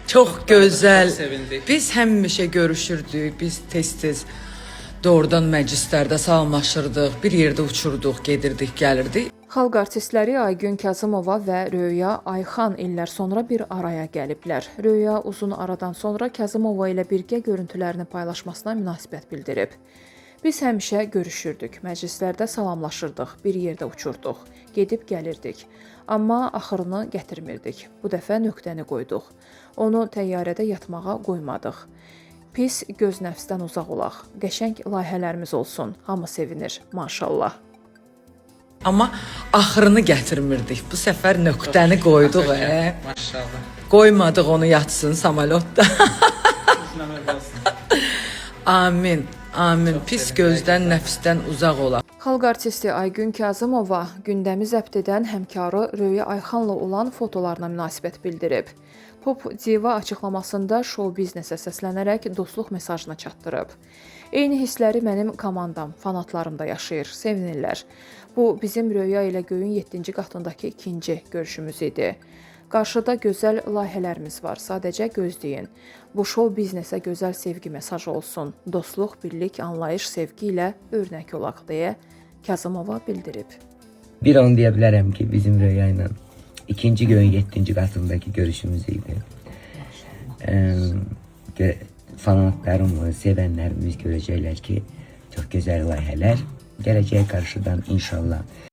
Çox gözəl. Çox sevindik. Biz həmişə görüşürdük. Biz tez-tez doğrudan məclislərdə salamlaşırdıq, bir yerdə uçurduq, gedirdik, gəlirdik. Xalq artistləri Aygün Kazımova və Röya Ayxan illər sonra bir araya gəliblər. Röya uzun aradan sonra Kazımova ilə birgə görüntülərini paylaşmasına münasibət bildirib. Biz həmişə görüşürdük, məclislərdə salamlaşırdıq, bir yerdə uçurduq, gedib gəlirdik. Amma axırını gətirmirdik. Bu dəfə nöqtəni qoyduq. Onu təyyarədə yatmağa qoymadıq. Pis göz nəfsdən uzaq olaq. Qəşəng layihələrimiz olsun. Hamı sevinir. Maşallah. Amma axırını gətirmirdik. Bu səfər nöqtəni qoyduq. Maşallah. Qoymadıq onu yatsın samolyotda. Uzun ömür olsun. Amin. Amin. Çox Pis sevindik. gözdən, nəfsdən uzaq olaq. Xalq artisti Aygün Kazımova gündəmi zəbt edən həmkarı Röya Ayxanla olan fotolarına münasibət bildirib. Pop diva açıqlamasında şou biznesə səslənərək dostluq mesajını çatdırıb. Eyni hissləri mənim komandam, fanatlarım da yaşayır, sevinirlər. Bu bizim Röya ilə göyün 7-ci qatındakı ikinci görüşümüz idi. Qarşıda gözəl layihələrimiz var. Sadəcə gözləyin. Bu şou biznesə gözəl sevgi mesajı olsun. Dostluq, birlik, anlayış, sevgi ilə örnək olaq deyə Kazımova bildirib. Bir onu deyə bilərəm ki, bizim Röya ilə ikinci göyün 7-ci qatındakı görüşümüz idi. Fanatlarımız, sevənlərimiz görəcəklər ki, çox gözəl layihələr gələcək qarşıdan inşallah.